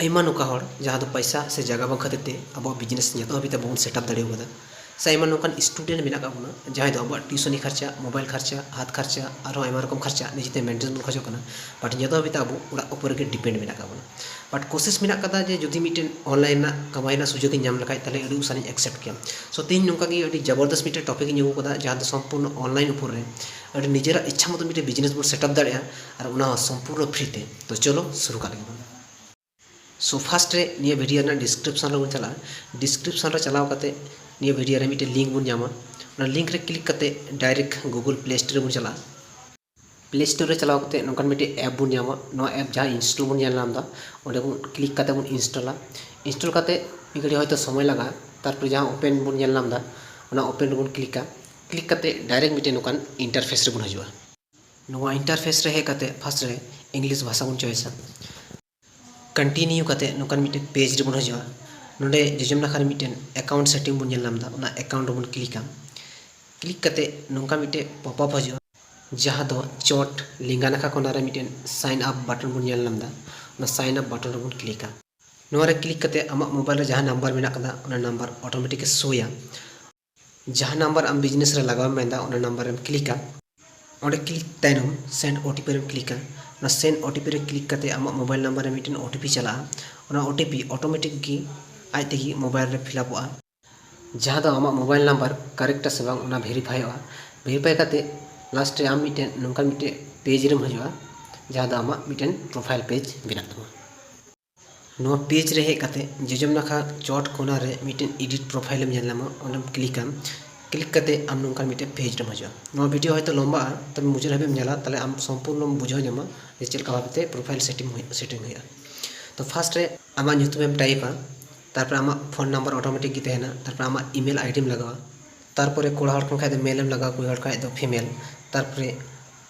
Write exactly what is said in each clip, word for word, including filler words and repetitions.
ᱟᱭᱢᱟ ᱱᱚᱝᱠᱟ ᱦᱚᱲ ᱡᱟᱦᱟᱸ ᱫᱚ ᱯᱚᱭᱥᱟ ᱥᱮ ᱡᱟᱭᱜᱟ ᱵᱟᱝ ᱠᱷᱟᱹᱛᱤᱨ ᱛᱮ ᱟᱵᱚᱣᱟᱜ ᱵᱤᱡᱽᱱᱮᱥ ᱱᱤᱛᱚᱜ ᱦᱟᱹᱵᱤᱡ ᱛᱮ ᱵᱟᱵᱚᱱ ᱥᱮᱴᱟᱯ ᱫᱟᱲᱮ ᱟᱠᱟᱫᱟ, ᱥᱮ ᱟᱭᱢᱟ ᱱᱚᱝᱠᱟᱱ ᱥᱴᱩᱰᱮᱱᱴ ᱢᱮᱱᱟᱜ ᱟᱠᱟᱫ ᱵᱚᱱᱟ ᱡᱟᱦᱟᱸᱭ ᱫᱚ ᱟᱵᱚᱣᱟᱜ ᱴᱤᱭᱩᱥᱚᱱᱤ ᱠᱷᱚᱨᱪᱟ, ᱢᱳᱵᱟᱭᱤᱞ ᱠᱷᱚᱨᱪᱟ, ᱦᱟᱛ ᱠᱷᱚᱨᱪᱟ, ᱟᱨᱦᱚᱸ ᱟᱭᱢᱟ ᱨᱚᱠᱚᱢ ᱠᱷᱚᱨᱪᱟ ᱱᱤᱡᱮᱛᱮ ᱢᱮᱱᱴᱮᱱ ᱵᱚᱱ ᱠᱷᱚᱡᱚᱜ ᱠᱟᱱᱟ᱾ ᱵᱟᱴ ᱱᱤᱛᱚᱜ ᱦᱟᱹᱵᱤᱡ ᱛᱮ ᱟᱵᱚ ᱚᱲᱟᱜ ᱩᱯᱚᱨ ᱨᱮᱜᱮ ᱰᱤᱯᱮᱱᱰ ᱢᱮᱱᱟᱜ ᱟᱠᱟᱫ ᱵᱚᱱᱟ᱾ ᱵᱟᱴ ᱠᱳᱥᱤᱥ ᱢᱮᱱᱟᱜ ᱟᱠᱟᱫᱟ ᱡᱮ ᱡᱩᱫᱤ ᱢᱤᱫᱴᱮᱱ ᱚᱱᱞᱟᱭᱤᱱ ᱨᱮᱱᱟᱜ ᱠᱟᱢᱟᱭ ᱨᱮᱱᱟᱜ ᱥᱩᱡᱳᱜᱽ ᱤᱧ ᱧᱟᱢ ᱞᱮᱠᱷᱟᱡ ᱛᱟᱦᱚᱞᱮ ᱟᱹᱰᱤ ᱩᱥᱟᱹᱨᱟᱧ ᱮᱠᱥᱮᱯᱴ ᱠᱮᱭᱟ᱾ ᱥᱳ ᱛᱮᱦᱮᱧ ᱱᱚᱝᱠᱟ ᱜᱮ ᱟᱹᱰᱤ ᱡᱚᱵᱚᱨᱫᱚᱥ ᱢᱤᱫᱴᱮᱱ ᱴᱚᱯᱤᱠ ᱤᱧ ᱟᱹᱜᱩ ᱟᱠᱟᱫᱟ ᱡᱟᱦᱟᱸ ᱫᱚ ᱥᱚᱢᱯᱩᱨᱱᱚ ᱚᱱᱞᱟᱭᱤᱱ ᱩᱯᱚᱨ ᱨᱮ ᱟᱹᱰᱤ ᱱᱤᱡᱮᱨᱟᱜ ᱤᱪᱪᱷᱟ ᱢᱚᱛᱚ ᱢᱤᱫᱴᱮᱱ ᱵᱤᱡᱽᱱᱮᱥ ᱵᱚᱱ ᱥᱮᱴᱟᱯ ᱫᱟᱲᱮᱭᱟᱜᱼᱟ, ᱟᱨ ᱚᱱᱟ ᱦᱚᱸ ᱥᱚᱢᱯᱩᱨᱱᱚ ᱯᱷᱨᱤ ᱛᱮ᱾ ᱛᱚ ᱪᱚᱞᱚ ᱥᱩᱨᱩ ᱠᱟᱜ ᱞᱮᱜᱮ ᱵᱚᱱ᱾ ᱥᱳ ᱯᱷᱟᱥᱴ ᱨᱮ ᱱᱤᱭᱟᱹ ᱵᱷᱤᱰᱤᱭᱳ ᱨᱮᱱᱟᱜ ᱰᱤᱥᱠᱨᱤᱯᱥᱚᱱ ᱨᱮᱵᱚᱱ ᱪᱟᱞᱟᱜᱼᱟ᱾ ᱰᱤᱥᱠᱨᱤᱯᱥᱚᱱ ᱨᱮ ᱪᱟᱞᱟᱣ ᱠᱟᱛᱮ ᱱᱤᱭᱟᱹ ᱵᱷᱤᱰᱤᱭᱳ ᱨᱮ ᱢᱤᱫᱴᱮᱱ ᱞᱤᱝᱠ ᱵᱚᱱ ᱧᱟᱢᱟ᱾ ᱚᱱᱟ ᱞᱤᱝᱠ ᱨᱮ ᱠᱞᱤᱠ ᱠᱟᱛᱮ ᱰᱟᱭᱨᱮᱠᱴ ᱜᱩᱜᱩᱞ ᱯᱞᱮ ᱥᱴᱳᱨ ᱨᱮᱵᱚᱱ ᱪᱟᱞᱟᱜᱼᱟ᱾ ᱯᱞᱮ ᱥᱴᱳᱨ ᱨᱮ ᱪᱟᱞᱟᱣ ᱠᱟᱛᱮ ᱱᱚᱝᱠᱟᱱ ᱢᱤᱫᱴᱮᱱ ᱮᱯ ᱵᱚᱱ ᱧᱟᱢᱟ᱾ ᱱᱚᱣᱟ ᱮᱯ ᱡᱟᱦᱟᱸ ᱤᱱᱥᱴᱚᱞ ᱵᱚᱱ ᱧᱮᱞ ᱧᱟᱢ ᱮᱫᱟ, ᱚᱸᱰᱮ ᱵᱚᱱ ᱠᱞᱤᱠ ᱠᱟᱛᱮ ᱵᱚᱱ ᱤᱱᱥᱴᱚᱞᱟ᱾ ᱤᱱᱥᱴᱚᱞ ᱠᱟᱛᱮ ᱢᱤᱫ ᱜᱷᱟᱹᱲᱤᱡ ᱦᱚᱭᱛᱳ ᱥᱚᱢᱚᱭ ᱞᱟᱜᱟᱜᱼᱟ, ᱛᱟᱨᱯᱚᱨᱮ ᱡᱟᱦᱟᱸ ᱳᱯᱮᱱ ᱵᱚᱱ ᱧᱮᱞ ᱧᱟᱢ ᱮᱫᱟ, ᱚᱱᱟ ᱳᱯᱮᱱ ᱨᱮᱵᱚᱱ ᱠᱞᱤᱠᱟ᱾ ᱠᱞᱤᱠ ᱠᱟᱛᱮ ᱰᱟᱭᱨᱮᱠᱴ ᱢᱤᱫᱴᱮᱱ ᱱᱚᱝᱠᱟᱱ ᱤᱱᱴᱟᱨᱯᱷᱮᱥ ᱨᱮᱵᱚᱱ ᱦᱤᱡᱩᱜᱼᱟ᱾ ᱱᱚᱣᱟ ᱤᱱᱴᱟᱨᱯᱷᱮᱥ ᱨᱮ ᱦᱮᱡ ᱠᱟᱛᱮ ᱯᱷᱟᱥᱴ ᱨᱮ ᱤᱝᱞᱤᱥ ᱵᱷᱟᱥᱟ ᱵᱚᱱ ᱪᱚᱭᱮᱥᱟ᱾ ᱠᱚᱱᱴᱤᱱᱤᱭᱩ ᱠᱟᱛᱮ ᱱᱚᱝᱠᱟᱱ ᱢᱤᱫᱴᱮᱱ ᱯᱮᱡᱽ ᱨᱮᱵᱚᱱ ᱦᱤᱡᱩᱜᱼᱟ᱾ ᱱᱚᱰᱮ ᱡᱚᱡᱚᱢ ᱱᱟᱠᱷᱟ ᱨᱮ ᱢᱤᱫᱴᱮᱱ ᱮᱠᱟᱣᱩᱱᱴ ᱥᱮᱴᱤᱝ ᱵᱚᱱ ᱧᱮᱞ ᱧᱟᱢ ᱮᱫᱟ, ᱚᱱᱟ ᱮᱠᱟᱣᱩᱱᱴ ᱨᱮᱵᱚᱱ ᱠᱞᱤᱠᱟ᱾ ᱠᱞᱤᱠ ᱠᱟᱛᱮ ᱱᱚᱝᱠᱟ ᱢᱤᱫᱴᱮᱱ ᱯᱚᱯ ᱟᱯ ᱦᱤᱡᱩᱜᱼᱟ, ᱡᱟᱦᱟᱸ ᱫᱚ ᱪᱚᱴ ᱞᱮᱸᱜᱟ ᱱᱟᱠᱷᱟ ᱠᱚᱱᱟ ᱨᱮ ᱢᱤᱫᱴᱮᱱ ᱥᱟᱭᱤᱱ ᱟᱯ ᱵᱟᱴᱚᱱ ᱵᱚᱱ ᱧᱮᱞ ᱧᱟᱢ ᱮᱫᱟ᱾ ᱚᱱᱟ ᱥᱟᱭᱤᱱ ᱟᱯ ᱵᱟᱴᱚᱱ ᱨᱮᱵᱚᱱ ᱠᱞᱤᱠᱟ᱾ ᱱᱚᱣᱟ ᱨᱮ ᱠᱞᱤᱠ ᱠᱟᱛᱮ ᱟᱢᱟᱜ ᱢᱳᱵᱟᱭᱤᱞ ᱨᱮ ᱡᱟᱦᱟᱸ ᱱᱟᱢᱵᱟᱨ ᱢᱮᱱᱟᱜ ᱟᱠᱟᱫᱟ, ᱚᱱᱟ ᱱᱟᱢᱵᱟᱨ ᱚᱴᱳᱢᱮᱴᱤᱠ ᱮ ᱥᱳᱭᱟ᱾ ᱡᱟᱦᱟᱸ ᱱᱟᱢᱵᱟᱨ ᱟᱢ ᱵᱤᱡᱽᱱᱮᱥ ᱨᱮ ᱞᱟᱜᱟᱣ ᱮᱢ ᱢᱮᱱᱫᱟ, ᱚᱱᱟ ᱱᱟᱢᱵᱟᱨ ᱨᱮᱢ ᱠᱞᱤᱠᱟ᱾ ᱚᱸᱰᱮ ᱠᱞᱤᱠ ᱛᱟᱭᱱᱚᱢ ᱥᱮᱱᱰ ᱳ ᱴᱤ ᱯᱤ ᱨᱮᱢ ᱠᱞᱤᱠᱟ᱾ ᱚᱱᱟ ᱥᱮᱱᱰ ᱳ ᱴᱤ ᱯᱤ ᱨᱮ ᱠᱞᱤᱠ ᱠᱟᱛᱮ ᱟᱢᱟᱜ ᱢᱳᱵᱟᱭᱤᱞ ᱱᱟᱢᱵᱟᱨ ᱨᱮ ᱢᱤᱫᱴᱮᱱ ᱳ ᱴᱤ ᱯᱤ ᱪᱟᱞᱟᱜᱼᱟ᱾ ᱚᱱᱟ ᱳ ᱴᱤ ᱯᱤ ᱚᱴᱳᱢᱮᱴᱤᱠ ᱜᱮ ᱟᱡ ᱛᱮᱜᱮ ᱢᱳᱵᱟᱭᱤᱞ ᱨᱮ ᱯᱷᱤᱞᱟᱯᱚᱜᱼᱟ, ᱡᱟᱦᱟᱸ ᱫᱚ ᱟᱢᱟᱜ ᱢᱳᱵᱟᱭᱤᱞ ᱱᱟᱢᱵᱟᱨ ᱠᱟᱨᱮᱠᱴᱟ ᱥᱮ ᱵᱟᱝ, ᱚᱱᱟ ᱵᱷᱮᱨᱤᱯᱷᱟᱭᱚᱜᱼᱟ᱾ ᱵᱷᱮᱨᱤᱯᱷᱟᱭ ᱠᱟᱛᱮ ᱞᱟᱥᱴ ᱨᱮ ᱟᱢ ᱢᱤᱫᱴᱮᱱ ᱱᱚᱝᱠᱟᱱ ᱢᱤᱫᱴᱮᱱ ᱯᱮᱡᱽ ᱨᱮᱢ ᱦᱤᱡᱩᱜᱼᱟ, ᱡᱟᱦᱟᱸ ᱫᱚ ᱟᱢᱟᱜ ᱢᱤᱫᱴᱮᱱ ᱯᱨᱚᱯᱷᱟᱭᱤᱞ ᱯᱮᱡᱽ ᱵᱮᱱᱟᱜ ᱛᱟᱢᱟ᱾ ᱱᱚᱣᱟ ᱯᱮᱡᱽ ᱨᱮ ᱦᱮᱡ ᱠᱟᱛᱮ ᱡᱚᱡᱚᱢ ᱱᱟᱠᱷᱟ ᱪᱚᱴ ᱠᱚᱱᱟ ᱨᱮ ᱢᱤᱫᱴᱮᱱ ᱮᱰᱤᱴ ᱯᱨᱚᱯᱷᱟᱭᱤᱞ ᱮᱢ ᱧᱮᱞ ᱧᱟᱢᱟ, ᱚᱸᱰᱮᱢ ᱠᱞᱤᱠᱟᱢ᱾ ᱠᱞᱤᱠ ᱠᱟᱛᱮ ᱟᱢ ᱱᱚᱝᱠᱟᱱ ᱢᱤᱫᱴᱮᱱ ᱯᱮᱡᱽ ᱨᱮᱢ ᱦᱤᱡᱩᱜᱼᱟ᱾ ᱱᱚᱣᱟ ᱵᱷᱤᱰᱤᱭᱳ ᱦᱚᱭᱛᱳ ᱞᱚᱢᱵᱟᱜᱼᱟ, ᱛᱚᱵᱮ ᱢᱩᱪᱟᱹᱫ ᱦᱟᱹᱵᱤᱡ ᱮᱢ ᱧᱮᱞᱟ, ᱛᱟᱦᱞᱮ ᱟᱢ ᱥᱚᱢᱯᱩᱨᱱᱚᱢ ᱵᱩᱡᱷᱟᱹᱣ ᱧᱟᱢᱟ ᱡᱮ ᱪᱮᱫ ᱞᱮᱠᱟ ᱵᱷᱟᱵᱛᱮ ᱯᱨᱚᱯᱷᱟᱭᱤᱞ ᱥᱮᱴᱤᱝ ᱦᱩᱭᱩᱜ, ᱥᱮᱴᱤᱝ ᱦᱩᱭᱩᱜᱼᱟ᱾ ᱛᱚ ᱯᱷᱟᱥᱴ ᱨᱮ ᱟᱢᱟᱜ ᱧᱩᱛᱩᱢᱮᱢ ᱴᱟᱭᱤᱯᱟ, ᱛᱟᱨᱯᱚᱨᱮ ᱟᱢᱟᱜ ᱯᱷᱳᱱ ᱱᱟᱢᱵᱟᱨ ᱚᱴᱳᱢᱮᱴᱤᱠ ᱜᱮ ᱛᱟᱦᱮᱱᱟ, ᱛᱟᱨᱯᱚᱨᱮ ᱟᱢᱟᱜ ᱤᱢᱮᱞ ᱟᱭᱰᱤᱢ ᱞᱟᱜᱟᱣᱟ, ᱛᱟᱨᱯᱚᱨᱮ ᱠᱚᱲᱟ ᱦᱚᱲ ᱠᱟᱱ ᱠᱷᱟᱡ ᱫᱚ ᱢᱮᱞ ᱮᱢ ᱞᱟᱜᱟᱣᱟ, ᱠᱩᱲᱤ ᱦᱚᱲ ᱠᱷᱟᱡ ᱫᱚ ᱯᱷᱤᱢᱮᱞ, ᱛᱟᱨᱯᱚᱨᱮ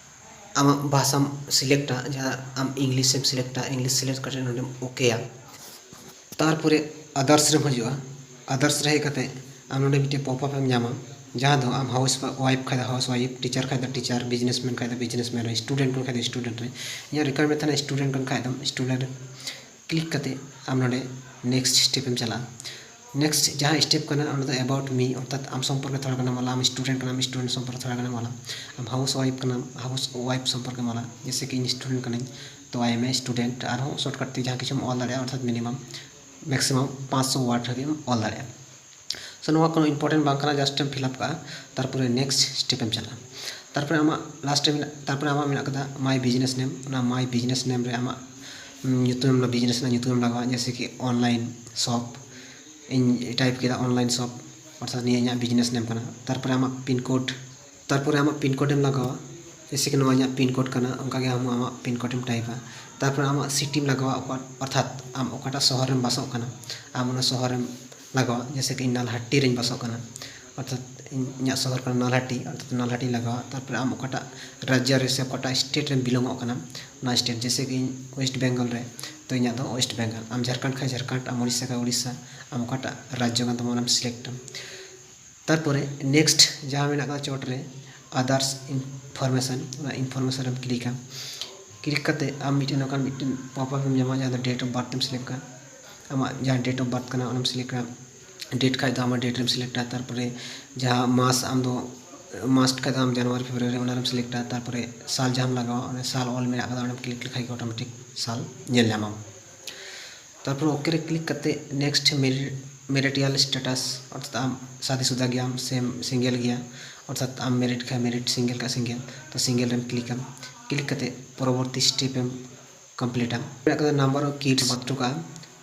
ᱟᱢᱟᱜ ᱵᱷᱟᱥᱟᱢ ᱥᱤᱞᱮᱠᱴᱟ, ᱡᱟᱦᱟᱸ ᱟᱢ ᱤᱝᱞᱤᱥ ᱮᱢ ᱥᱤᱞᱮᱠᱴᱟ, ᱤᱝᱞᱤᱥ ᱥᱤᱞᱮᱠᱴ ᱠᱟᱛᱮ ᱱᱚᱰᱮᱢ ᱳᱠᱮᱭᱟ᱾ ᱛᱟᱨᱯᱚᱨᱮ ᱟᱫᱟᱨᱥ ᱨᱮᱢ ᱦᱤᱡᱩᱜᱼᱟ᱾ ᱟᱫᱟᱨᱥ ᱨᱮ ᱦᱮᱡ ᱠᱟᱛᱮ ᱟᱢ ᱱᱚᱰᱮ ᱢᱤᱫᱴᱮᱡ ᱯᱚᱯ ᱟᱯ ᱮᱢ ᱧᱟᱢᱟ, ᱡᱟᱦᱟᱸ ᱫᱚ ᱟᱢ ᱦᱟᱣᱩᱥ ᱣᱟᱭᱤᱯ ᱠᱷᱟᱡ ᱫᱚ ᱦᱟᱣᱩᱥ ᱣᱟᱭᱤᱯ, ᱴᱤᱪᱟᱨ ᱠᱷᱟᱡ ᱫᱚ ᱴᱤᱪᱟᱨ, ᱵᱤᱡᱽᱱᱮᱥ ᱢᱮᱱ ᱠᱷᱟᱡ ᱫᱚ ᱵᱤᱡᱽᱱᱮᱥ ᱢᱮᱱ, ᱥᱴᱩᱰᱮᱱᱴ ᱠᱟᱱ ᱠᱷᱟᱡ ᱫᱚ ᱥᱴᱩᱰᱮᱱᱴ ᱨᱮ᱾ ᱤᱧᱟᱹᱜ ᱨᱤᱠᱣᱟᱨᱢᱮᱱᱴ ᱛᱟᱦᱮᱱᱟ ᱥᱴᱩᱰᱮᱱᱴ ᱠᱟᱱ ᱠᱷᱟᱡ ᱫᱚ ᱥᱴᱩᱰᱮᱱᱴ ᱨᱮ᱾ ᱠᱞᱤᱠ ᱠᱟᱛᱮ ᱟᱢ ᱱᱚᱰᱮ ᱱᱮᱠᱥᱴ ᱥᱴᱮᱯ ᱮᱢ ᱪᱟᱞᱟᱜᱼᱟ᱾ ᱱᱮᱠᱥᱴ ᱡᱟᱦᱟᱸ ᱥᱴᱮᱯ ᱠᱟᱱᱟ, ᱚᱸᱰᱮ ᱫᱚ ᱮᱵᱟᱣᱩᱴ ᱢᱤ, ᱚᱨᱛᱷᱟᱛ ᱟᱢ ᱥᱚᱢᱯᱚᱨᱠᱮ ᱛᱷᱚᱲᱟ ᱜᱟᱱᱮᱢ ᱚᱞᱟ, ᱟᱢ ᱥᱴᱩᱰᱮᱱᱴ ᱠᱟᱱᱟᱢ, ᱥᱴᱩᱰᱮᱱᱴ ᱥᱚᱢᱯᱚᱨᱠᱮ ᱛᱷᱚᱲᱟ ᱜᱟᱱᱮᱢ ᱚᱞᱟ, ᱟᱢ ᱦᱟᱣᱩᱥ ᱣᱟᱭᱤᱯ ᱠᱟᱱᱟᱢ, ᱦᱟᱣᱩᱥ ᱣᱟᱭᱤᱯ ᱥᱚᱢᱯᱚᱨᱠᱮᱢ ᱚᱞᱟ, ᱡᱮᱭᱥᱮ ᱠᱤ ᱤᱧ ᱥᱴᱩᱰᱮᱱᱴ ᱠᱟᱹᱱᱟᱹᱧ, ᱛᱚ ᱟᱭ ᱮᱢ ᱮ ᱥᱴᱩᱰᱮᱱᱴ᱾ ᱟᱨᱦᱚᱸ ᱥᱚᱨᱴᱠᱟᱴ ᱛᱮ ᱡᱟᱦᱟᱸ ᱠᱤᱪᱷᱩᱢ ᱚᱞ ᱫᱟᱲᱮᱭᱟᱜᱼᱟ, ᱚᱨᱛᱷᱟᱛ ᱢᱤᱱᱤᱢᱟᱢ ᱢᱮᱠᱥᱤᱢᱟᱢ ᱯᱟᱸᱪᱥᱚ ᱣᱟᱨᱰ ᱦᱟᱹᱵᱤᱡ ᱮᱢ ᱚᱞ ᱫᱟᱲᱮᱭᱟᱜᱼᱟ᱾ ᱥᱮ ᱱᱚᱣᱟ ᱠᱳᱱᱳ ᱤᱢᱯᱚᱨᱴᱮᱱᱴ ᱵᱟᱝ ᱠᱟᱱᱟ, ᱡᱟᱥᱴ ᱮᱢ ᱯᱷᱤᱞᱟᱯ ᱠᱟᱜᱼᱟ, ᱛᱟᱨᱯᱚᱨᱮ ᱱᱮᱠᱥᱴ ᱥᱴᱮᱯ ᱮᱢ ᱪᱟᱞᱟᱜᱼᱟ᱾ ᱛᱟᱨᱯᱚᱨᱮ ᱟᱢᱟᱜ ᱞᱟᱥᱴ ᱨᱮ ᱢᱮᱱᱟᱜ, ᱛᱟᱨᱯᱚᱨᱮ ᱟᱢᱟᱜ ᱢᱮᱱᱟᱜ ᱠᱟᱫᱟ ᱢᱟᱭ ᱵᱤᱡᱽᱱᱮᱥ ᱱᱮᱢ᱾ ᱚᱱᱟ ᱢᱟᱭ ᱵᱤᱡᱽᱱᱮᱥ ᱱᱮᱢ ᱨᱮ ᱟᱢᱟᱜ ᱧᱩᱛᱩᱢ, ᱚᱱᱟ ᱵᱤᱡᱽᱱᱮᱥ ᱨᱮᱱᱟᱜ ᱧᱩᱛᱩᱢ ᱮᱢ ᱞᱟᱜᱟᱣᱟ, ᱡᱮᱭᱥᱮ ᱠᱤ ᱚᱱᱞᱟᱭᱤᱱ ᱥᱚᱯ, ᱤᱧ ᱴᱟᱭᱤᱯ ᱠᱮᱫᱟ ᱚᱱᱞᱟᱭᱤᱱ ᱥᱚᱯ, ᱚᱨᱛᱷᱟᱛ ᱱᱤᱭᱟᱹ ᱤᱧᱟᱹᱜ ᱵᱤᱡᱽᱱᱮᱥ ᱱᱮᱢ ᱠᱟᱱᱟ᱾ ᱛᱟᱨᱯᱚᱨᱮ ᱟᱢᱟᱜ ᱯᱤᱱ ᱠᱳᱰ, ᱛᱟᱨᱯᱚᱨᱮ ᱟᱢᱟᱜ ᱯᱤᱱ ᱠᱳᱰ ᱮᱢ ᱞᱟᱜᱟᱣᱟ, ᱡᱮᱭᱥᱮ ᱠᱤ ᱱᱚᱣᱟ ᱤᱧᱟᱹᱜ ᱯᱤᱱ ᱠᱳᱰ ᱠᱟᱱᱟ, ᱚᱱᱠᱟ ᱜᱮ ᱟᱢ ᱦᱚᱸ ᱟᱢᱟᱜ ᱯᱤᱱ ᱠᱳᱰ ᱮᱢ ᱴᱟᱭᱤᱯᱟ᱾ ᱛᱟᱨᱯᱚᱨᱮ ᱟᱢᱟᱜ ᱥᱤᱴᱤᱢ ᱞᱟᱜᱟᱣᱟ, ᱚᱠᱟ, ᱚᱨᱛᱷᱟᱛ ᱟᱢ ᱚᱠᱟᱴᱟᱜ ᱥᱚᱦᱚᱨ ᱨᱮᱢ ᱵᱟᱥᱚᱜ ᱠᱟᱱᱟ, ᱟᱢ ᱚᱱᱟ ᱥᱚᱦᱚᱨ ᱮᱢ ᱞᱟᱜᱟᱣᱟ, ᱡᱮᱭᱥᱮ ᱠᱤ ᱤᱧ ᱱᱟᱞᱦᱟᱴᱤ ᱨᱮᱧ ᱵᱟᱥᱚᱜ ᱠᱟᱱᱟ, ᱚᱨᱛᱷᱟᱛ ᱤᱧ, ᱤᱧᱟᱹᱜ ᱥᱚᱦᱚᱨ ᱠᱟᱱᱟ ᱱᱟᱞᱦᱟᱴᱤ, ᱚᱨᱛᱷᱟᱛ ᱱᱟᱞᱦᱟᱴᱤᱧ ᱞᱟᱜᱟᱣᱟ᱾ ᱛᱟᱨᱯᱚᱨᱮ ᱟᱢ ᱚᱠᱟᱴᱟᱜ ᱨᱟᱡᱽᱡᱚ ᱨᱮ ᱥᱮ ᱚᱠᱟᱴᱟᱜ ᱥᱴᱮᱴ ᱨᱮᱢ ᱵᱤᱞᱚᱝᱚᱜ ᱠᱟᱱᱟ, ᱚᱱᱟ ᱥᱴᱮᱴ, ᱡᱮᱭᱥᱮ ᱠᱤ ᱤᱧ ᱳᱭᱮᱥᱴ ᱵᱮᱝᱜᱚᱞ ᱨᱮ, ᱛᱚ ᱤᱧᱟᱹᱜ ᱫᱚ ᱳᱭᱮᱥᱴ ᱵᱮᱝᱜᱚᱞ᱾ ᱟᱢ ᱡᱷᱟᱲᱠᱷᱚᱸᱰ ᱠᱷᱟᱱ ᱡᱷᱟᱲᱠᱷᱚᱸᱰ, ᱟᱢ ᱳᱰᱤᱥᱟ ᱠᱷᱟᱱ ᱳᱰᱤᱥᱟ, ᱟᱢ ᱚᱠᱟᱴᱟᱜ ᱨᱟᱡᱽᱡᱚ ᱠᱟᱱ ᱛᱟᱢᱟ ᱚᱱᱟᱢ ᱥᱤᱞᱮᱠᱴ ᱟᱢ᱾ ᱛᱟᱨᱯᱚᱨᱮ ᱱᱮᱠᱥᱴ ᱡᱟᱦᱟᱸ ᱢᱮᱱᱟᱜ ᱠᱟᱫᱟ ᱪᱚᱴ ᱨᱮ, ᱟᱫᱟᱨᱥ ᱤᱱᱯᱷᱚᱨᱢᱮᱥᱚᱱ, ᱚᱱᱟ ᱤᱱᱯᱷᱚᱨᱢᱮᱥᱚᱱ ᱨᱮᱢ ᱠᱞᱤᱠᱟ᱾ ᱠᱞᱤᱠ ᱠᱟᱛᱮ ᱟᱢ ᱢᱤᱫᱴᱮᱱ ᱱᱚᱝᱠᱟᱱ ᱢᱤᱫᱴᱮᱱ ᱯᱚᱯ ᱟᱯ ᱮᱢ ᱧᱟᱢᱟ, ᱡᱟᱦᱟᱸ ᱫᱚ date of birth M select ᱠᱟᱜᱼᱟ᱾ ᱟᱢᱟᱜ ᱡᱟᱦᱟᱸ ᱰᱮᱴ ᱚᱯᱷ ᱵᱟᱨᱛᱷ ᱠᱟᱱᱟ ᱚᱱᱟᱢ ᱥᱤᱞᱮᱠᱴ ᱠᱟᱜᱼᱟ᱾ ᱰᱮᱴ ᱠᱷᱟᱡ ᱫᱚ ᱟᱢᱟᱜ ᱰᱮᱴ ᱨᱮᱢ ᱥᱤᱞᱮᱠᱴᱟ᱾ ᱛᱟᱨᱯᱚᱨᱮ ᱡᱟᱦᱟᱸ ᱢᱟᱥ, ᱟᱢ ᱫᱚ ᱢᱟᱥ ᱠᱷᱟᱡ ᱫᱚ ᱟᱢ ᱡᱟᱱᱩᱣᱟᱨᱤ ᱯᱷᱮᱵᱽᱨᱩᱣᱟᱨᱤ ᱚᱱᱟ ᱨᱮᱢ ᱥᱤᱞᱮᱠᱴᱟ᱾ ᱛᱟᱨᱯᱚᱨᱮ ᱥᱟᱞ ᱡᱟᱦᱟᱸᱢ ᱞᱟᱜᱟᱣᱟ, ᱚᱱᱟ ᱥᱟᱞ ᱚᱞ ᱢᱮᱱᱟᱜ ᱠᱟᱫᱟ, ᱚᱸᱰᱮᱢ ᱠᱞᱤᱠ ᱞᱮᱠᱷᱟᱡ ᱜᱮ ᱚᱴᱳᱢᱮᱴᱤᱠ ᱥᱟᱞ ᱧᱮᱞ ᱧᱟᱢᱟᱢ᱾ ᱛᱟᱨᱯᱚᱨ ᱳᱠᱮ ᱨᱮ ᱠᱞᱤᱠ ᱠᱟᱛᱮ ᱱᱮᱠᱥᱴ ᱢᱮᱨᱤᱴ, ᱢᱮᱨᱤᱴᱤᱭᱟᱞ ᱥᱴᱮᱴᱟᱥ, ᱚᱨᱛᱷᱟᱛ ᱟᱢ ᱥᱟᱫᱤ ᱥᱩᱫᱟ ᱜᱮᱭᱟᱢ ᱥᱮᱢ ᱥᱤᱝᱜᱮᱞ ᱜᱮᱭᱟ, ᱚᱨᱛᱷᱟᱛ ᱟᱢ ᱢᱮᱨᱤᱴ ᱠᱷᱟᱡ ᱢᱮᱨᱤᱴ, ᱥᱤᱝᱜᱮᱞ ᱠᱷᱟᱡ ᱥᱤᱝᱜᱮᱞ, ᱛᱚ ᱥᱤᱝᱜᱮᱞ ᱨᱮᱢ ᱠᱞᱤᱠᱟᱢ᱾ ᱠᱞᱤᱠ ᱠᱟᱛᱮ ᱯᱚᱨᱚᱵᱚᱨᱛᱤ ᱥᱴᱮᱯ ᱮᱢ ᱠᱚᱢᱯᱞᱤᱴᱟᱢ᱾ ᱢᱮᱱᱟᱜ ᱠᱟᱫᱟ ᱱᱟᱢᱵᱟᱨ ᱚᱯᱷ ᱠᱤᱰᱥ ᱵᱟᱫ ᱦᱚᱴᱚ ᱠᱟᱜᱼᱟ᱾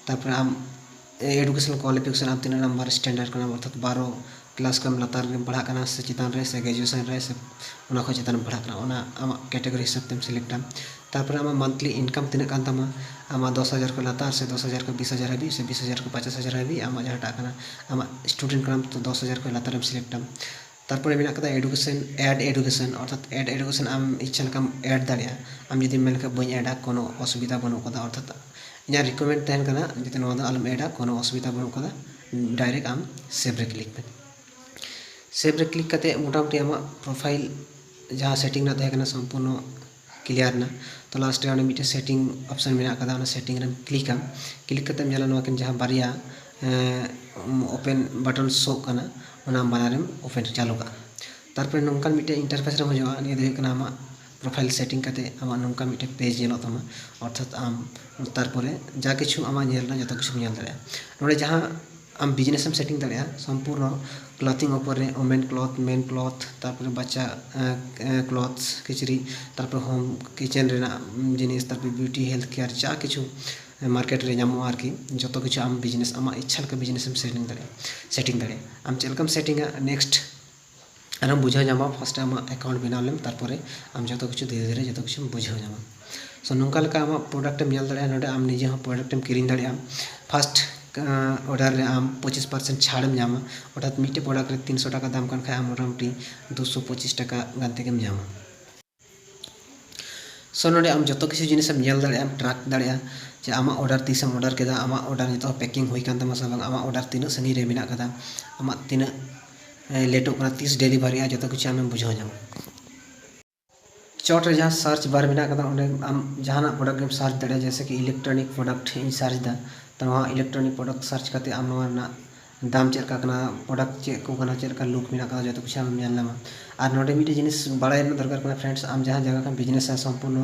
ᱛᱟᱨᱯᱚᱨᱮ ᱟᱢ ᱮᱰᱩᱠᱮᱥᱚᱱᱟᱞ ᱠᱣᱟᱞᱤᱯᱷᱤᱠᱮᱥᱚᱱ ᱟᱢ ᱛᱤᱱᱟᱹᱜ ᱱᱟᱢᱵᱟᱨ ᱥᱴᱮᱱᱰᱟᱨᱰ ᱠᱟᱱᱟᱢ, ᱚᱨᱛᱷᱟᱛ ᱵᱟᱨᱚ ᱠᱞᱟᱥ ᱠᱷᱚᱱ ᱞᱟᱛᱟᱨ ᱨᱮᱢ ᱯᱟᱲᱦᱟᱜ ᱠᱟᱱᱟ ᱥᱮ ᱪᱮᱛᱟᱱ ᱨᱮ ᱥᱮ ᱜᱨᱮᱡᱩᱭᱮᱥᱚᱱ ᱨᱮ ᱥᱮ ᱚᱱᱟ ᱠᱷᱚᱱ ᱪᱮᱛᱟᱱ ᱨᱮᱢ ᱯᱟᱲᱦᱟᱜ ᱠᱟᱱᱟ, ᱚᱱᱟ ᱟᱢᱟᱜ ᱠᱮᱴᱮᱜᱚᱨᱤ ᱦᱤᱥᱟᱹᱵ ᱛᱮᱢ ᱥᱤᱞᱮᱠᱴᱟ᱾ ᱛᱟᱨᱯᱚᱨᱮ ᱟᱢᱟᱜ ᱢᱟᱱᱛᱷᱞᱤ ᱤᱱᱠᱟᱢ ᱛᱤᱱᱟᱹᱜ ᱠᱟᱱ ᱛᱟᱢᱟ, ᱟᱢᱟᱜ ᱫᱚᱥ ᱦᱟᱡᱟᱨ ᱠᱷᱚᱱ ᱞᱟᱛᱟᱨ ᱥᱮ ᱫᱚᱥ ᱦᱟᱡᱟᱨ ᱠᱷᱚᱱ ᱵᱤᱥ ᱦᱟᱡᱟᱨ ᱦᱟᱹᱵᱤᱡ ᱥᱮ ᱵᱤᱥ ᱦᱟᱡᱟᱨ ᱠᱷᱚᱱ ᱯᱚᱧᱪᱟᱥ ᱦᱟᱡᱟᱨ ᱦᱟᱹᱵᱤᱡ ᱟᱢᱟᱜ ᱡᱟᱦᱟᱸᱴᱟᱜ ᱠᱟᱱᱟ, ᱟᱢᱟᱜ ᱥᱴᱩᱰᱮᱱᱴ ᱠᱟᱱᱟᱢ ᱛᱚ ᱫᱚᱥ ᱦᱟᱡᱟᱨ ᱠᱷᱚᱱ ᱞᱟᱛᱟᱨ ᱨᱮᱢ ᱥᱤᱞᱮᱠᱴᱟᱢ᱾ ᱛᱟᱨᱯᱚᱨᱮ ᱢᱮᱱᱟᱜ ᱠᱟᱫᱟ ᱮᱰᱩᱠᱮᱥᱚᱱ, ᱮᱰ ᱮᱰᱩᱠᱮᱥᱚᱱ, ᱚᱨᱛᱷᱟᱛ ᱮᱰ ᱮᱰᱩᱠᱮᱥᱚᱱ ᱟᱢ ᱤᱪᱪᱷᱟ ᱞᱮᱠᱟᱢ ᱮᱰ ᱫᱟᱲᱮᱭᱟᱜᱼᱟ᱾ ᱟᱢ ᱡᱩᱫᱤᱢ ᱢᱮᱱ ᱞᱮᱠᱷᱟᱱ ᱵᱟᱹᱧ ᱮᱰᱟ, ᱠᱳᱱᱳ ᱚᱥᱩᱵᱤᱫᱷᱟ ᱵᱟᱹᱱᱩᱜ ᱠᱟᱫᱟ, ᱚᱨᱛᱷᱟᱛ ᱤᱧᱟᱹᱜ ᱨᱤᱠᱚᱢᱮᱱᱰ ᱛᱟᱦᱮᱱ ᱠᱟᱱᱟ ᱡᱟᱛᱮ ᱱᱚᱣᱟ ᱫᱚ ᱟᱞᱚᱢ ᱮᱰᱟ, ᱠᱳᱱᱳ ᱚᱥᱩᱵᱤᱫᱷᱟ ᱵᱟᱹᱱᱩᱜ ᱠᱟᱫᱟ, ᱰᱟᱭᱨᱮᱠᱴ ᱟᱢ ᱥᱮᱵᱷ ᱨᱮ ᱠᱞᱤᱠ ᱢᱮ᱾ ᱥᱮᱵᱷ ᱨᱮ ᱠᱞᱤᱠ ᱠᱟᱛᱮ ᱢᱚᱴᱟᱢᱩᱴᱤ ᱟᱢᱟᱜ ᱯᱨᱚᱯᱷᱟᱭᱤᱞ ᱡᱟᱦᱟᱸ ᱥᱮᱴᱤᱝ ᱨᱮᱱᱟᱜ ᱛᱟᱦᱮᱸ ᱠᱟᱱᱟ ᱥᱚᱢᱯᱩᱨᱱᱚ ᱠᱞᱤᱭᱟᱨ ᱮᱱᱟ᱾ ᱛᱚ ᱞᱟᱥᱴ ᱨᱮ ᱚᱸᱰᱮ ᱢᱤᱫᱴᱮᱱ ᱥᱮᱴᱤᱝ ᱚᱯᱥᱮᱱ ᱢᱮᱱᱟᱜ ᱠᱟᱫᱟ, ᱚᱱᱟ ᱥᱮᱴᱤᱝ ᱨᱮᱢ ᱠᱞᱤᱠᱟ᱾ ᱠᱞᱤᱠ ᱠᱟᱛᱮᱢ ᱧᱮᱞᱟ ᱱᱚᱣᱟ ᱠᱤᱱ ᱡᱟᱦᱟᱸ ᱵᱟᱨᱭᱟ ᱳᱯᱮᱱ ᱵᱟᱴᱚᱱ ᱥᱳᱜ ᱠᱟᱱᱟ, ᱚᱱᱟ ᱵᱟᱱᱟᱨᱮᱢ ᱳᱯᱮᱱ ᱪᱟᱹᱞᱩ ᱠᱟᱜᱼᱟ᱾ ᱛᱟᱨᱯᱚᱨᱮ ᱱᱚᱝᱠᱟᱱ ᱢᱤᱫᱴᱮᱱ ᱤᱱᱴᱟᱨᱯᱷᱮᱥ ᱨᱮᱢ ᱦᱤᱡᱩᱜᱼᱟ᱾ ᱱᱤᱭᱟᱹ ᱫᱚ ᱦᱩᱭᱩᱜ ᱠᱟᱱᱟ ᱟᱢᱟᱜ ᱯᱨᱚᱯᱷᱟᱭᱤᱞ ᱥᱮᱴᱤᱝ ᱠᱟᱛᱮ ᱟᱢᱟᱜ ᱱᱚᱝᱠᱟ ᱢᱤᱫᱴᱮᱱ ᱯᱮᱡᱽ ᱧᱮᱞᱚᱜ ᱛᱟᱢᱟ᱾ ᱚᱨᱛᱷᱟᱛ ᱟᱢ ᱛᱟᱨᱯᱚᱨᱮ ᱡᱟ ᱠᱤᱪᱷᱩ ᱟᱢᱟᱜ ᱧᱮᱞ ᱨᱮᱱᱟᱜ ᱡᱚᱛᱚ ᱠᱤᱪᱷᱩᱢ ᱧᱮᱞ ᱫᱟᱲᱮᱭᱟᱜᱼᱟ᱾ ᱱᱚᱰᱮ ᱡᱟᱦᱟᱸ ᱟᱢ ᱵᱤᱡᱽᱱᱮᱥ ᱮᱢ ᱥᱮᱴᱤᱝ ᱫᱟᱲᱮᱭᱟᱜᱼᱟ ᱥᱚᱢᱯᱩᱨᱱᱚ ᱠᱞᱚᱛᱷᱤᱝ ᱩᱯᱚᱨ ᱨᱮ, ᱳᱢᱮᱱ ᱠᱞᱚᱛᱷ, ᱢᱮᱱ ᱠᱞᱚᱛᱷ, ᱛᱟᱨᱯᱚᱨᱮ ᱵᱟᱪᱪᱟ ᱠᱞᱚᱛᱷᱥ, ᱠᱤᱪᱨᱤᱡ, ᱛᱟᱨᱯᱚᱨᱮ ᱦᱳᱢ ᱠᱤᱪᱮᱱ ᱨᱮᱱᱟᱜ ᱡᱤᱱᱤᱥ, ᱛᱟᱨᱯᱚᱨᱮ ᱵᱤᱭᱩᱴᱤ, ᱦᱮᱞᱛᱷ ᱠᱮᱭᱟᱨ, ᱡᱟ ᱠᱤᱪᱷᱩ ᱢᱟᱨᱠᱮᱴ ᱨᱮ ᱧᱟᱢᱚᱜᱼᱟ ᱟᱨᱠᱤ, ᱡᱚᱛᱚ ᱠᱤᱪᱷᱩ ᱟᱢ ᱵᱤᱡᱽᱱᱮᱥ ᱟᱢᱟᱜ ᱤᱪᱪᱷᱟ ᱞᱮᱠᱟ ᱵᱤᱡᱽᱱᱮᱥ ᱮᱢ ᱥᱮᱴᱤᱝ ᱫᱟᱲᱮᱭᱟᱜᱼᱟ ᱥᱮᱴᱤᱝ ᱫᱟᱲᱮᱭᱟᱜᱼᱟ ᱟᱢ ᱪᱮᱫ ᱞᱮᱠᱟᱢ ᱥᱮᱴᱤᱝᱟ᱾ ᱱᱮᱠᱥᱴ ᱟᱨᱮᱢ ᱵᱩᱡᱷᱟᱹᱣ ᱧᱟᱢᱟ ᱯᱷᱟᱥᱴ ᱟᱢᱟᱜ ᱮᱠᱟᱣᱩᱱᱴ ᱵᱮᱱᱟᱣ ᱞᱮᱢ, ᱛᱟᱨᱯᱚᱨᱮ ᱟᱢ ᱡᱚᱛᱚ ᱠᱤᱪᱷᱩ ᱫᱷᱤᱨᱮ ᱫᱷᱤᱨᱮ ᱡᱚᱛᱚ ᱠᱤᱪᱷᱩᱢ ᱵᱩᱡᱷᱟᱣ ᱧᱟᱢᱟ᱾ ᱥᱳ ᱱᱚᱝᱠᱟ ᱞᱮᱠᱟ ᱟᱢᱟᱜ ᱯᱨᱚᱰᱟᱠᱴ ᱮᱢ ᱧᱮᱞ ᱫᱟᱲᱮᱭᱟᱜᱼᱟ᱾ ᱱᱚᱰᱮ ᱟᱢ ᱱᱤᱡᱮ ᱦᱚᱸ ᱯᱨᱚᱰᱟᱠᱴ ᱮᱢ ᱠᱤᱨᱤᱧ ᱫᱟᱲᱮᱭᱟᱜᱼᱟ᱾ ᱯᱷᱟᱥᱴ ᱚᱰᱟᱨ ᱨᱮ ᱟᱢ ᱯᱚᱸᱪᱤᱥ ᱯᱟᱨᱥᱮᱱᱴ ᱪᱷᱟᱲᱮᱢ ᱧᱟᱢᱟ᱾ ᱚᱨᱛᱷᱟᱛ ᱢᱤᱫᱴᱮᱡ ᱯᱨᱚᱰᱟᱠᱴ ᱨᱮ ᱛᱤᱱᱥᱚ ᱴᱟᱠᱟ ᱫᱟᱢ ᱠᱟᱱ ᱠᱷᱟᱡ ᱟᱢ ᱢᱚᱴᱟᱢᱩᱴᱤ ᱫᱩᱥᱚ ᱯᱚᱸᱪᱤᱥ ᱴᱟᱠᱟ ᱜᱟᱱ ᱛᱮᱜᱮᱢ ᱧᱟᱢᱟ᱾ ᱥᱳ ᱱᱚᱰᱮ ᱟᱢ ᱡᱚᱛᱚ ᱠᱤᱪᱷᱩ ᱡᱤᱱᱤᱥᱮᱢ ᱧᱮᱞ ᱫᱟᱲᱮᱭᱟᱜᱼᱟ, ᱴᱨᱟᱠ ᱫᱟᱲᱮᱭᱟᱜᱼᱟ ᱡᱮ ᱟᱢᱟᱜ ᱚᱰᱟᱨ ᱛᱤᱥᱮᱢ ᱚᱰᱟᱨ ᱠᱮᱫᱟ, ᱟᱢᱟᱜ ᱚᱰᱟᱨ ᱱᱤᱛᱚᱜ ᱦᱚᱸ ᱯᱮᱠᱤᱝ ᱦᱩᱭ ᱠᱟᱱ ᱛᱟᱢᱟ ᱥᱮ ᱵᱟᱝ, ᱟᱢᱟᱜ ᱚᱰᱟᱨ ᱛᱤᱱᱟᱹᱜ ᱥᱟᱺᱜᱤᱧ ᱨᱮ ᱢᱮᱱᱟᱜ ᱠᱟᱫᱟ, ᱟᱢᱟᱜ ᱛᱤᱱᱟᱹᱜ ᱞᱮᱴᱚᱜ ᱠᱟᱱᱟ, ᱛᱤᱥ ᱰᱮᱞᱤᱵᱷᱟᱨᱤᱜᱼᱟ, ᱡᱚᱛᱚ ᱠᱤᱪᱷᱩ ᱟᱢᱮᱢ ᱵᱩᱡᱷᱟᱹᱣ ᱧᱟᱢᱟ᱾ ᱪᱚᱴ ᱨᱮ ᱡᱟᱦᱟᱸ ᱥᱟᱨᱪ ᱵᱟᱨ ᱢᱮᱱᱟᱜ ᱠᱟᱫᱟ, ᱚᱸᱰᱮ ᱟᱢ ᱡᱟᱦᱟᱱᱟᱜ ᱯᱨᱚᱰᱟᱠᱴ ᱜᱮᱢ ᱥᱟᱨᱪ ᱫᱟᱲᱮᱭᱟᱜᱼᱟ᱾ ᱡᱮᱭᱥᱮ ᱠᱤ ᱤᱞᱮᱠᱴᱨᱚᱱᱤᱠ ᱯᱨᱚᱰᱟᱠᱴ ᱤᱧ ᱥᱟᱨᱪ ᱫᱟ, ᱛᱚ ᱱᱚᱣᱟ ᱤᱞᱮᱠᱴᱨᱚᱱᱤᱠ ᱯᱨᱚᱰᱟᱠᱴ ᱥᱟᱨᱪ ᱠᱟᱛᱮ ᱟᱢ ᱱᱚᱣᱟ ᱨᱮᱱᱟᱜ ᱫᱟᱢ ᱪᱮᱫ ᱞᱮᱠᱟ ᱠᱟᱱᱟ, ᱯᱨᱚᱰᱟᱠᱴ ᱪᱮᱫ ᱠᱚ ᱠᱟᱱᱟ, ᱪᱮᱫ ᱞᱮᱠᱟ ᱞᱩᱠ ᱢᱮᱱᱟᱜ ᱠᱟᱫᱟ, ᱡᱚᱛᱚ ᱠᱤᱪᱷᱩ ᱟᱢᱮᱢ ᱧᱮᱞ ᱧᱟᱢᱟ᱾ ᱟᱨ ᱱᱚᱰᱮ ᱢᱤᱫᱴᱮᱡ ᱡᱤᱱᱤᱥ ᱵᱟᱲᱟᱭ ᱨᱮᱱᱟᱜ ᱫᱚᱨᱠᱟᱨ ᱠᱟᱱᱟ ᱯᱷᱨᱮᱱᱰᱥ, ᱟᱢ ᱡᱟᱦᱟᱸ ᱡᱟᱭᱜᱟ ᱠᱷᱚᱱ ᱵᱤᱡᱽᱱᱮᱥᱟ ᱥᱚᱢᱯᱩᱨᱱᱚ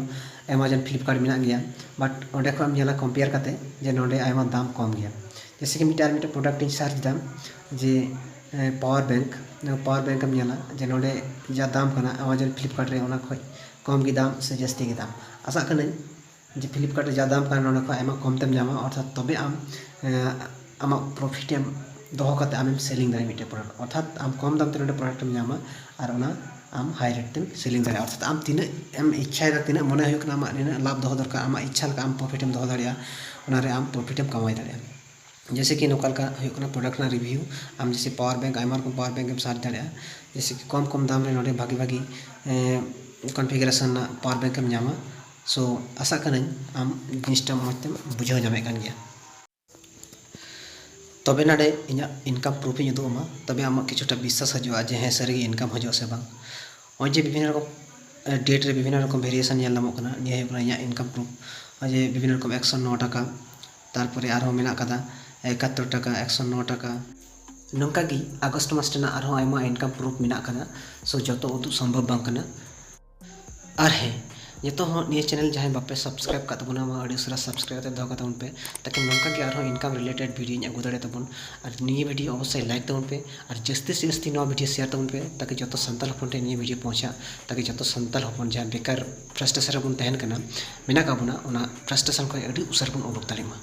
ᱮᱢᱟᱡᱚᱱ ᱯᱷᱞᱤᱯᱠᱟᱨᱴ ᱢᱮᱱᱟᱜ ᱜᱮᱭᱟ, ᱵᱟᱴ ᱚᱸᱰᱮ ᱠᱷᱚᱱ ᱮᱢ ᱧᱮᱞᱟ ᱠᱚᱢᱯᱮᱭᱟᱨ ᱠᱟᱛᱮ ᱡᱮ ᱱᱚᱰᱮ ᱟᱭᱢᱟ ᱫᱟᱢ ᱠᱚᱢ ᱜᱮᱭᱟ᱾ ᱡᱮᱭᱥᱮ ᱠᱤ ᱢᱤᱫᱴᱮᱱ ᱟᱨ ᱢᱤᱫᱴᱮᱱ ᱯᱨᱚᱰᱟᱠᱴ ᱤᱧ ᱥᱟᱨᱪ ᱫᱟ ᱡᱮ ᱯᱟᱣᱟᱨ ᱵᱮᱝᱠ, ᱯᱟᱣᱟᱨ ᱵᱮᱝᱠ ᱮᱢ ᱧᱮᱞᱟ ᱡᱮ ᱱᱚᱰᱮ ᱡᱟ ᱫᱟᱢ ᱠᱟᱱᱟ ᱟᱢᱟᱡᱚᱱ ᱯᱷᱞᱤᱯᱠᱟᱨᱴ ᱨᱮ ᱚᱱᱟ ᱠᱷᱚᱡ ᱠᱚᱢ ᱜᱮ ᱫᱟᱢ ᱥᱮ ᱡᱟᱹᱥᱛᱤ ᱜᱮ ᱫᱟᱢ᱾ ᱟᱥᱟᱜ ᱠᱟᱹᱱᱟᱹᱧ ᱡᱮ ᱯᱷᱞᱤᱯᱠᱟᱨᱴ ᱨᱮ ᱡᱟ ᱫᱟᱢ ᱠᱟᱱᱟ ᱱᱚᱰᱮ ᱠᱷᱚᱱ ᱟᱭᱢᱟ ᱠᱚᱢ ᱛᱮᱢ ᱧᱟᱢᱟ, ᱚᱨᱛᱷᱟᱛ ᱛᱚᱵᱮ ᱟᱢ ᱟᱢᱟᱜ ᱯᱨᱚᱯᱷᱤᱴ ᱮᱢ ᱫᱚᱦᱚ ᱠᱟᱛᱮ ᱟᱢᱮᱢ ᱥᱮᱞᱤᱝ ᱫᱟᱲᱮᱭᱟᱜᱼᱟ ᱢᱤᱫᱴᱮᱱ ᱯᱨᱚᱰᱟᱠᱴ, ᱚᱨᱛᱷᱟᱛ ᱟᱢ ᱠᱚᱢ ᱫᱟᱢ ᱛᱮ ᱱᱚᱰᱮ ᱯᱨᱚᱰᱟᱠᱴ ᱮᱢ ᱧᱟᱢᱟ ᱟᱨ ᱚᱱᱟ ᱟᱢ ᱦᱟᱭ ᱨᱮᱴ ᱛᱮᱢ ᱥᱮᱞᱤᱝ ᱫᱟᱲᱮᱭᱟᱜᱼᱟ᱾ ᱚᱨᱛᱷᱟᱛ ᱟᱢ ᱛᱤᱱᱟᱹᱜ ᱮᱢ ᱤᱪᱪᱷᱟᱭᱮᱫᱟ, ᱛᱤᱱᱟᱹᱜ ᱢᱚᱱᱮ ᱦᱩᱭᱩᱜ ᱠᱟᱱᱟ ᱟᱢᱟᱜ ᱱᱤᱱᱟᱹᱜ ᱞᱟᱵᱷ ᱫᱚᱦᱚ ᱫᱚᱨᱠᱟᱨ, ᱟᱢᱟᱜ ᱤᱪᱪᱷᱟ ᱞᱮᱠᱟ ᱟᱢ ᱯᱨᱚᱯᱷᱤᱴ ᱮᱢ ᱫᱚᱦᱚ ᱫᱟᱲᱮᱭᱟᱜᱼᱟ, ᱚᱱᱟ ᱨᱮ ᱟᱢ ᱯᱨᱚᱯᱷᱤᱴ ᱮᱢ ᱠᱟᱢᱟᱣ ᱫᱟᱲᱮᱭᱟᱜᱼᱟ᱾ ᱡᱮᱭᱥᱮ ᱠᱤ ᱱᱚᱝᱠᱟ ᱞᱮᱠᱟ ᱦᱩᱭᱩᱜ ᱠᱟᱱᱟ ᱯᱨᱚᱰᱟᱠᱴ ᱨᱮᱱᱟᱜ ᱨᱤᱵᱷᱤᱭᱩ, ᱟᱢ ᱡᱮᱭᱥᱮ ᱯᱟᱣᱟᱨ ᱵᱮᱝᱠ, ᱟᱭᱢᱟ ᱨᱚᱠᱚᱢ ᱯᱟᱣᱟᱨ ᱵᱮᱝᱠ ᱮᱢ ᱥᱟᱨᱪ ᱫᱟᱲᱮᱭᱟᱜᱼᱟ᱾ ᱡᱮᱭᱥᱮ ᱠᱤ ᱠᱚᱢ ᱠᱚᱢ ᱫᱟᱢ ᱨᱮ ᱱᱚᱰᱮ ᱵᱷᱟᱜᱤ ᱵᱷᱟᱜᱤ ᱠᱚᱱᱯᱷᱤᱜᱟᱨᱮᱥᱚᱱ ᱨᱮᱱᱟᱜ ᱯᱟᱣᱟᱨ ᱵᱮᱝᱠ ᱮᱢ ᱧᱟᱢᱟ᱾ ᱥᱳ ᱟᱥᱟᱜ ᱠᱟᱹᱱᱟᱹᱧ ᱟᱢ ᱡᱤᱱᱤᱥᱴᱟ ᱢᱚᱡᱽ ᱛᱮᱢ ᱵᱩᱡᱷᱟᱹᱣ ᱧᱟᱢᱮᱫ ᱠᱟᱱ ᱜᱮᱭᱟ᱾ ᱛᱚᱵᱮ ᱱᱚᱰᱮ ᱤᱧᱟᱹᱜ ᱤᱱᱠᱟᱢ ᱯᱨᱩᱯᱷ ᱤᱧ ᱩᱫᱩᱜ ᱟᱢᱟ, ᱛᱚᱵᱮ ᱟᱢᱟᱜ ᱠᱤᱪᱷᱩᱴᱟ ᱵᱤᱥᱥᱟᱥ ᱦᱤᱡᱩᱜᱼᱟ ᱡᱮ ᱦᱮᱸ ᱥᱟᱹᱨᱤᱜᱮ ᱤᱱᱠᱟᱢ ᱦᱤᱡᱩᱜᱼᱟ ᱥᱮ ᱵᱟᱝ᱾ ᱱᱚᱜᱼᱚᱭ ᱡᱮ ᱵᱤᱵᱷᱤᱱᱱᱚ ᱨᱚᱠᱚᱢ ᱰᱮᱴ ᱨᱮ ᱵᱤᱵᱷᱤᱱᱱᱚ ᱨᱚᱠᱚᱢ ᱵᱷᱮᱨᱤᱭᱮᱥᱚᱱ ᱧᱮᱞ ᱧᱟᱢᱚᱜ ᱠᱟᱱᱟ᱾ ᱱᱤᱭᱟᱹ ᱦᱩᱭᱩᱜ ᱠᱟᱱᱟ ᱤᱧᱟᱹᱜ ᱤᱱᱠᱟᱢ ᱯᱨᱩᱯᱷ, ᱡᱮ ᱵᱤᱵᱷᱤᱱᱱᱚ ᱨᱚᱠᱚᱢ ᱮᱠᱥᱚ ᱱᱚ ᱴᱟᱠᱟ, ᱛᱟᱨᱯᱚᱨᱮ ᱟᱨᱦᱚᱸ ᱢᱮᱱᱟᱜ ᱠᱟᱫᱟ ᱮᱠᱟᱛᱛᱳᱨ ᱴᱟᱠᱟ, ᱮᱠᱥᱚ ᱱᱚ ᱴᱟᱠᱟ᱾ ᱱᱚᱝᱠᱟ ᱜᱮ ᱟᱜᱚᱥᱴ ᱢᱟᱥ ᱨᱮᱱᱟᱜ ᱟᱨᱦᱚᱸ ᱟᱭᱢᱟ ᱤᱱᱠᱟᱢ ᱯᱨᱩᱯᱷ ᱢᱮᱱᱟᱜ ᱠᱟᱫᱟ᱾ ᱥᱳ ᱡᱚᱛᱚ ᱩᱫᱩᱜ ᱥᱚᱢᱵᱷᱚᱵ ᱵᱟᱝ ᱠᱟᱱᱟ᱾ ᱟᱨ ᱦᱮᱸ, ᱡᱚᱛᱚ ᱦᱚᱲ ᱱᱤᱭᱟᱹ ᱪᱮᱱᱮᱞ ᱡᱟᱦᱟᱸᱭ ᱵᱟᱯᱮ ᱥᱟᱵᱥᱠᱨᱟᱭᱤᱵ ᱠᱟᱜ ᱛᱟᱵᱚᱱᱟ, ᱢᱟ ᱟᱹᱰᱤ ᱩᱥᱟᱹᱨᱟ ᱥᱟᱵᱥᱠᱨᱟᱭᱤᱵ ᱠᱟᱛᱮ ᱫᱚᱦᱚ ᱠᱟᱛᱟᱵᱚᱱ ᱯᱮ, ᱛᱟᱠᱤ ᱱᱚᱝᱠᱟ ᱜᱮ ᱟᱨᱦᱚᱸ ᱤᱱᱠᱟᱢ ᱨᱤᱞᱮᱴᱮᱰ ᱵᱷᱤᱰᱤᱭᱳᱧ ᱟᱹᱜᱩ ᱫᱟᱲᱮ ᱛᱟᱵᱚᱱ᱾ ᱟᱨ ᱱᱤᱭᱟᱹ ᱵᱷᱤᱰᱤᱭᱳ ᱚᱵᱚᱥᱥᱳᱭ ᱞᱟᱭᱤᱠ ᱛᱟᱵᱚᱱ ᱯᱮ, ᱟᱨ ᱡᱟᱹᱥᱛᱤ ᱥᱮ ᱡᱟᱹᱥᱛᱤ ᱱᱚᱣᱟ ᱵᱷᱤᱰᱤᱭᱳ ᱥᱮᱭᱟᱨ ᱛᱟᱵᱚᱱ ᱯᱮ, ᱛᱟᱠᱤ ᱡᱚᱛᱚ ᱥᱟᱱᱛᱟᱲ ᱦᱚᱯᱚᱱ ᱴᱷᱮᱱ ᱱᱤᱭᱟᱹ ᱵᱷᱤᱰᱤᱭᱳ ᱯᱳᱣᱪᱷᱟᱜ, ᱛᱟᱠᱤ ᱡᱚᱛᱚ ᱥᱟᱱᱛᱟᱲ ᱦᱚᱯᱚᱱ ᱡᱟᱦᱟᱸ ᱵᱮᱠᱟᱨ ᱯᱷᱨᱟᱥᱴᱨᱮᱥᱚᱱ ᱨᱮᱵᱚᱱ ᱛᱟᱦᱮᱱ ᱠᱟᱱᱟ, ᱢᱮᱱᱟᱜ ᱠᱟᱜ ᱵᱚᱱᱟ, ᱚᱱᱟ ᱯᱷᱨᱟᱥᱴᱨᱮᱥᱚᱱ ᱠᱷᱚᱱ ᱟᱹᱰᱤ ᱩᱥᱟᱹᱨᱟ ᱵᱚᱱ ᱩᱰᱩᱠ ᱫᱟᱲᱮᱭᱟᱜ ᱢᱟ᱾